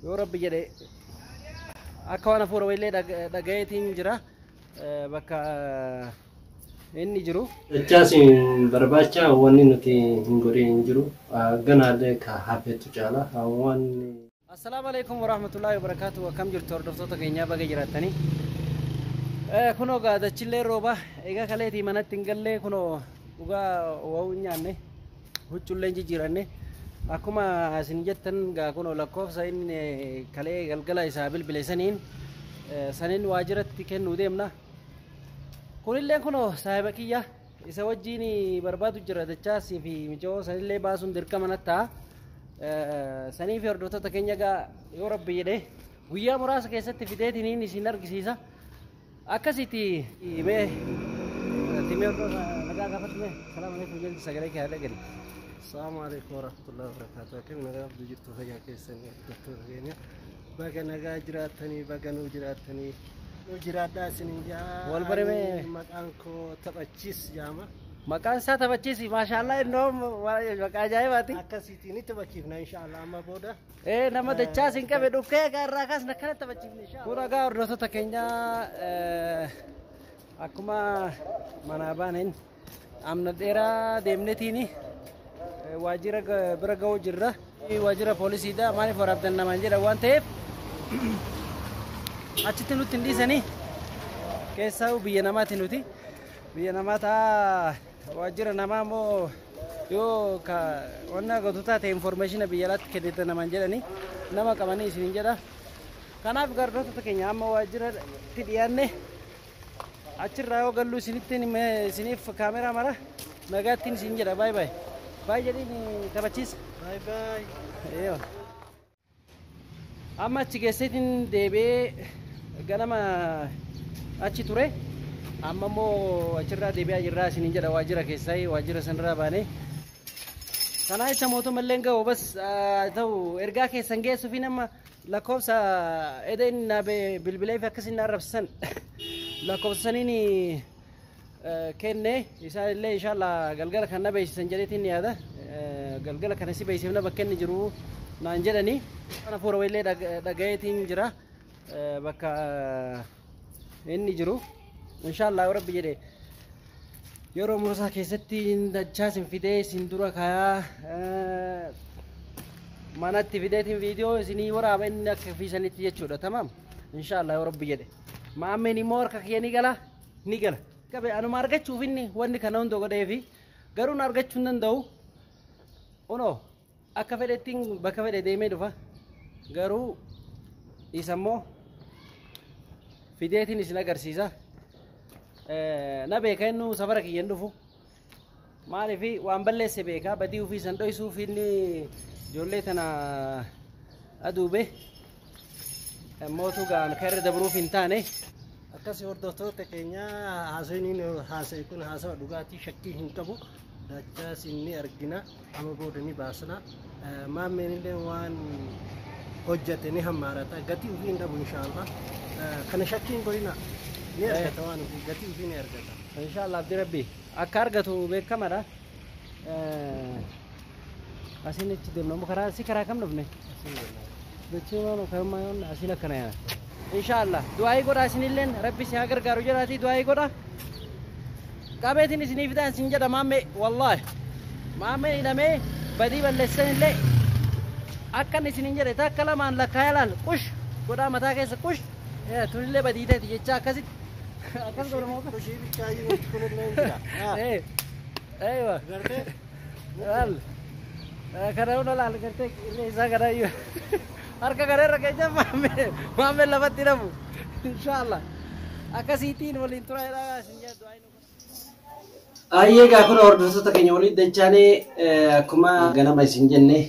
Yoo Rabbi jedhe akka waan hafuura wayillee dhagayeetiin jira bakka inni jiru. Dachaas hin barbaacha wanni nuti hin godhin hin jiru. Ganaallee ka hafetu caala. Wanni. Assalaamu alaikum warahmatullahi wabarakatuh. Akkam jirtu hordoftoota keenyaa, baga jiraattanii. Kunoo gaa dachillee rooba egaa kaleetii manatti hin gallee, kunoo dhugaa wa'uu hin nyaanne, huccuullee hin jijjiiranne. Akkuma isin jettan gaa kunoo lakkoofsa inni kalee galgala isaa bilbile saniin saniin waajjiratti kennuu deemna. Kunillee kunoo saahiba kiyya isa wajjiin barbaadu jira. Dachaasii fi micoo sanillee baasuun dirqama natti ta'a. Sanii fi hordoftoota keenya gaa yoo Rabbi jedhe guyyaa muraasa keessatti fideetiniin isin argisiisa. Akkasitti mee timee hordoftoota nagaa gaafatu mee salaamu alaikum jedhi, sagalee kee haa dhagani. Assalamu alaikum warahmatullahi wabarakatuh. Akkam nagaa abduu jirtu, fayyaa keessanii hordoftoota keenya? Baga nagaa jiraattanii, baga nuu jiraattanii. Nuu jiraadhaa isiniin jaa. Wal baramee. Ani maqaan koo Taphachiis jaama. Maqaan isaa Taphachiisi, maashaallah, innoo maqaa ajaa'ibaati. Akkasiitiin ni taphachiifna inshaallah amma booda. Ee, nama dachaas hin qabe dhukkee egaa irraa kaasna akkana taphachiifne. Kun egaa hordoftoota keenyaa akkuma manaa baaneen amna dheeraa deemnetiin waajjira bira ga'uu jirra. Waajjira poolisiidha, maaliif waraabdan namaan jedha waan ta'eef achitti nutti hin dhiisanii, keessaa biyya namaati, nuti biyya namaa ta'a, waajjira namaa immoo yoo ka wanna gootu taate information biyya alaatti kennite namaan jedhanii nama qabanii isiniin jedha. Kanaaf hordoftoota keenya amma waajjiratti dhiyaanne, achirraa yoo gallu isinitti isiniif kaameraa mara. Nagaattiin isin jedha, baay baay baay jedhiin taphachiisa. Bye bye. Eeyyoo. Amma achi keessatti deebi'ee ganama achi ture. Amma immoo achirraa deebi'aa jirraa isiniin jedha, waajjira keessaa waajjira sanarraa baanee. Kanaa jecha mootummaa ga'u bas ta'u ergaa keessan geessuufi nama lakkoofsa eda inni naa bilbilee fi akkasin na arrabsisan lakkoofsa saniin kenne. Isaan illee inshallah galgala kan na beeksisan jedheetiin yaada. Galgala kana si beeksifna bakka inni jiru naan jedhanii. Kana fuura wayillee dhagayeetiin jira bakka inni jiru. Inshallah yoo Rabbi jedhe yeroo muraasa keessatti dachaas hin fidee isin dura kayaa manatti fideetiin viidiyoo isinii waraaba inni akka fiisanitti jechuudha. Tamaam, inshallah yoo Rabbi jedhe. Maammeen immoo harka kiyya ni gala, ni gala. Qabe anuma argachuuf inni wanni kana hunda godheefi garuu na argachuu hin danda'u. Onoo akka fedhettiin bakka fedhe deemee dhufa. Garuu isa immoo fideetiin isin agarsiisa. Na beeka, inni safara kiyya hin dhufu. Maaliif waan balleesse beeka, badii ofii san dhoysuuf inni ijoollee tana aduube mootuu gaan kan irra dabruuf hin taane. Akkasii hordoftoota keenya, haasawni haasa'e kun haasawa dhugaatii, shakkii hin qabu. Dachaas ni argina, amma booda ni baasna. Maammeen illee waan hojjete ni hammaarata, gatii ofii hin dhabu inshaallah. Kana shakkii hin godhina. Ni argata, waan ofii gatii ofii ni argata. Inshallah abdi Rabbi akka argatu beekamadha. Asiin achi deemna karaa si karaa kam dhufne? Dachee waan karaa yoon asiin akkana yaana. Inshallah du'aayii godha, isinilleen Rabbi si haa gargaaru jedhaatii du'aayii godha. Qabeetiin isinii fidaan isin jedha maammee, wallaahi. Maammee hidhamee badii balleessan illee akkan isinin jedhe takka lamaan lakkaa'ee laal qush godhaa mataa keessa qush tunillee badii ta'e jecha akkasitti akkas godhamoo. Kushii bichaayyuu kunillee hin jira. Aywa. Gartee? Laal. Kana hunda laal, gartee illee isaa kana iyyuu harka kana irra keessa maammee maammee lafatti hidhamu. Inshallah. Akkasiitiin waliin tura jedhaa isin jedhu. Ayyee egaa kun hordoftoota keenya waliin dachaanee akkuma ganama isin jenne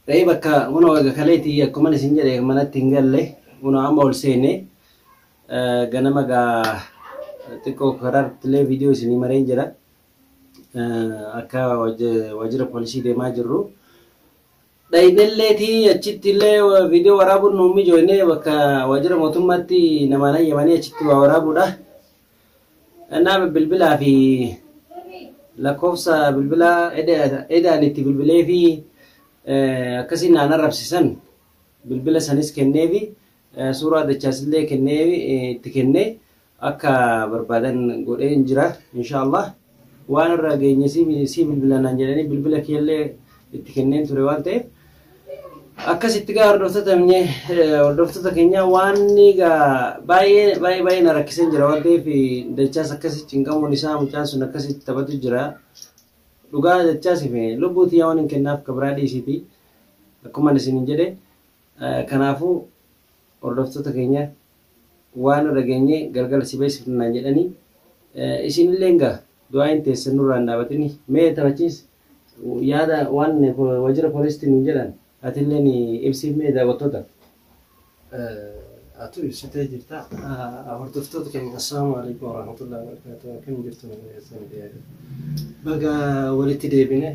re'ee bakka kunoo egaa kaleetii akkuma isin jedhe manatti hin galle, kunoo amma ol seene. Ganama gaa xiqqoo karaatti illee viidiyoo isinii mareen jira, akka waajjira poolisii deemaa jirru. Dhaynelleetii achitti illee viidiyoo waraabuun nuun mijoofne, bakka waajjira mootummaatti namaan hayyamanii achitti waa waraabuudha. Innaa bilbilaa fi lakkoofsa bilbilaa edaan itti bilbilee fi Akkasiin naan arrabsisan bilbila sanis kenneefi, suuraa Dachaasillee kenneefi, itti kennee akka barbaadan godheen jira inshaallah. Waan irra geenye si bilbila naan jedhanii bilbila kiyyallee itti kenneen ture waan ta'eef, akkasitti gaa hordoftoota keenya, waan gaa baay'ee baay'ee baay'ee na rakkiseen jira waan ta'eef, Dachaas akkasitti cinqamuun isaa, mucaan sun akkasitti taphatu jira. Dhugaa Dachaas lubbuutii waan hin kennaaf kabiraa dhiisiiti akkuma isin jedhe. Kanaafuu hordoftoota keenya, waan irra geenye galgala si beeksifnaan jedhanii, isinillee gaa du'aa teessan nurraa hin dhaabatini. Mee taphachiis, yaada waan waajjira poolisiitiin hin jedhan atillee ibsiif mee daawwattoota. Atu ibsitee jirta. Hordoftoota keenya, assalaamu alaikum warahmatullahi wabarakatuh. Akkam jirtu? Baga walitti deebine.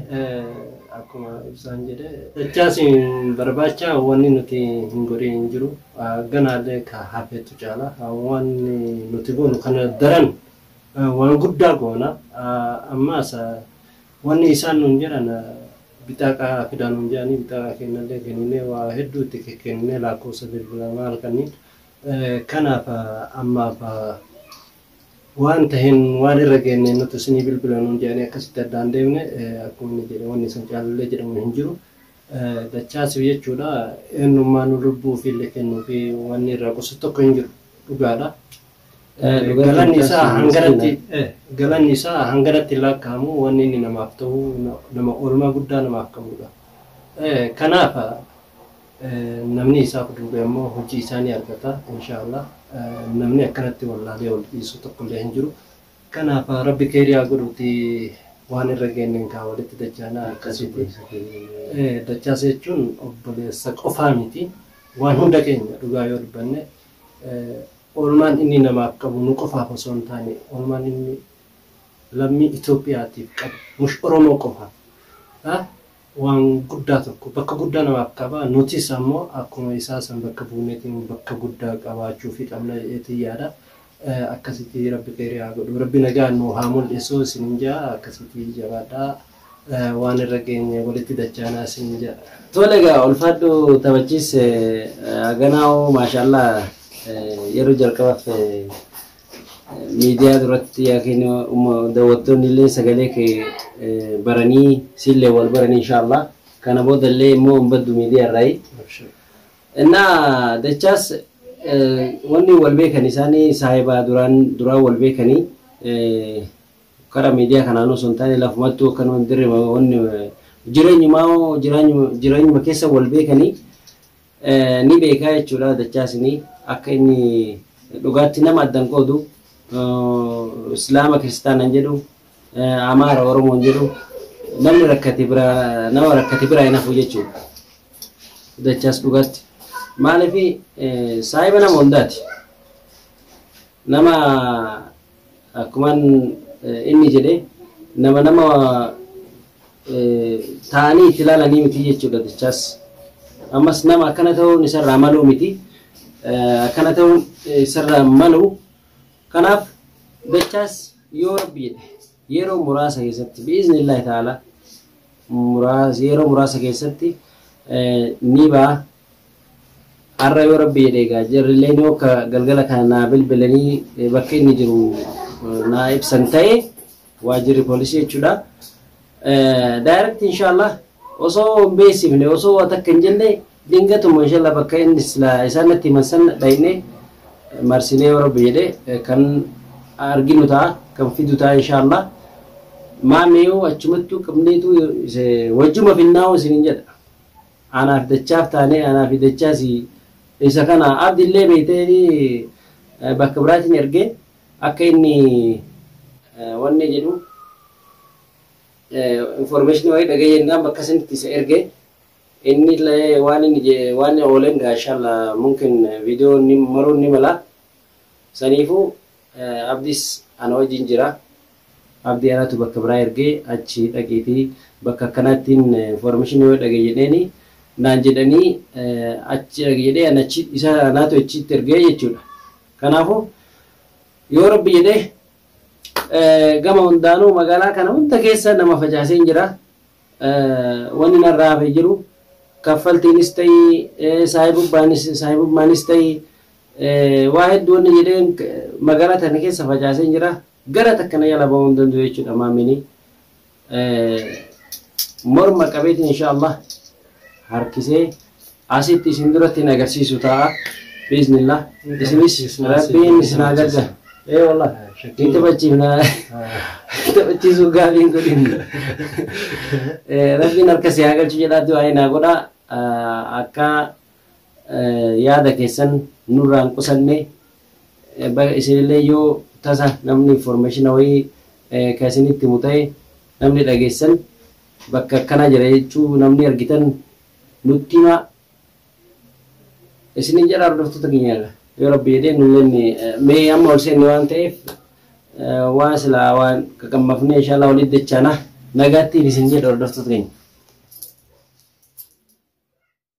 Akkuma ibsaan jedhe, Dachaasiin barbaacha wanni nuti hin godhin hin jiru. Ganaallee ka hafeetu caala. Wanni nuti goonu kana daran waan guddaa goona. Ammaas wanni isaan nuun jedhan bixaaqaa fidaa nuun jedhanii, bixaaqaa kennallee kenninee, waa hedduu itti kenninee, lakkoofsa bilbilaa maal kanniin. Kanaaf ammaaf waan taheen waan irra geenne nuti isinii bilbila nuun jedhanii akkasitti addaan deemne. Akkuma inni jedhe, wanni isin caalallee jedhamu hin jiru. Dachaasiif jechuudha eenyummaa nu lubbuu fi illee kennuu fi wanni irraa qosu tokko hin jiru, dhugaadha. Galanni isaa hanganatti lakkaa'amu, wanni inni namaaf ta'u, nama oolmaa guddaa namaaf qabudha. Kanaaf namni isaaf duube ammoo hojii isaa ni argata inshaallah. Namni akkanatti wallaalee wal dhiisu tokkollee hin jiru. Kanaaf Rabbi keeriyaa godhuuti waan irra geenneen kaa walitti dachaanaa akkasitti. Dachaas jechuun obboleessa qofaa miti. Waan hunda keenya, dhugaa yoo dubbanne, oolmaan inni namaaf qabu nu qofaaf osoo hin taane, oolmaan inni lammii Itoophiyaatiif qabu mush Oromoo qofaaf waan guddaa tokko bakka guddaa namaaf qaba. Nutis ammoo akkuma isaa san bakka buuneetiin bakka guddaa qabaachuu fi qabna jedheetiin yaada. Akkasitti Rabbi kheyrii haa godhu. Rabbi nagaa nu haa mul'isu isinin jaa. Akkasitti jabaadhaa. Waan irra geenye walitti dachaanaa isinin jaa. Tole egaa, ulfaadhu taphachiis. Ganaa maashaallah, yeroo jalqabaaf miidiyaa duratti yookiin daawwattoonni illee sagalee kee baranii, siillee wal baranii inshaallah. Kana booda illee immoo hin baddu miidiyaa irraayi. Innaa Dachaas wanni wal beekan isaanii saahibaa duraan duraan wal beekanii, karaa miidiyaa kanaan osoo hin taane lafumattuu akkanuma dirree wanni jireenyumaa jireenyuma keessa wal beekanii, ni beekaa jechuudha. Dachaasni akka inni dhugaatti nama addan qoodu, Islaama Kiristaanan jedhu, Amaara Oromoon jedhu, namni rakkate biraa nama rakkate biraa hin hafu jechuudha. Dachaas dhugaatti. Maaliif, saahiba nama hundaati. Nama akkumaan inni jedhe nama ta'anii itti ilaalanii miti jechuudha Dachaas. Ammas nama akkana ta'uun isarraa maluu miti. Akkana ta'uun isarraa malu. Kanaaf Dachaas yoo Rabbi jedhe yeroo muraasa keessatti, bi'iznillaahi ta'ala, muraasa yeroo muraasa keessatti ni ba'a. Har'a yoo Rabbi jedhe egaa jarrillee yoo akka galgala kana naa bilbilanii bakka inni jiru naa ibsan ta'e, waajjirri poolisii jechuudha. Direct inshaallah osoo hin beeksifne, osoo waa takka hin jenne, dingatuma inshaallah bakka inni isaan natti himan san dhayne marsinee, yoo Rabbi jedhe kan arginu ta'a, kan fidu ta'a inshaallah. Maamee achumattuu qabneetu wajjuma finnaa'u isinin jedha. Anaaf Dachaaf taanee, anaaf Dachaas isa kana Abdillee beektee bakka biraatiin ergee akka inni wanni jedhu information wayii dhaga'ee jennaan bakka sanitti isa ergee, inni illee waan inni waan ooleen gaa inshallah mumkin viidiyoo ni maruun ni mala. Saniifuu Abdis ana wajjin jira. Abdii anatu bakka biraa ergee, achi dhaqiitii bakka akkanaattiin information yoo dhagaye jedheeni naan jedhanii, achi dhaqi jedhee ana achi isa anaatu achitti ergee jechuudha. Kanaafuu yoo Rabbi jedhee gama hundaanuu magaalaa kana hunda keessa nama facaasee hin jira. Wanni narraa hafee jiru Kaffaltiinis ta'ii saahibummaanis ta'ii waa hedduu wanni jedheen magaalaa tana keessa facaasee jira. Gara takka na jala bahuu hin danda'u jechuudha maamini. Morma qabeetiin insha Allah harkisee asitti isin duratti hin agarsiisu ta'a. Biiznillah. Isinis Rabbiin isin haa gargaaru. Ee wallah. Ni taphachiifna. Taphachiisuu gaafii hin godhin. Rabbiin harka si haa galchu jedhaa du'aa naa godhaa. Akka yaada keessan nurraa hin qusanne, isinillee yoo tasa namni information wayii kan isinitti himu ta'e, namni dhageessan bakka akkanaa jira jechuu namni argitan nutti himaa isinin jedha. Hordoftoota keenya, yoo Rabbi jedhee nulleen mee amma ol seenne waan ta'eef waan silaa waan qaqammafnee inshallah walitti dachaana. Nagaattiin isin jedha, hordoftoota keenya.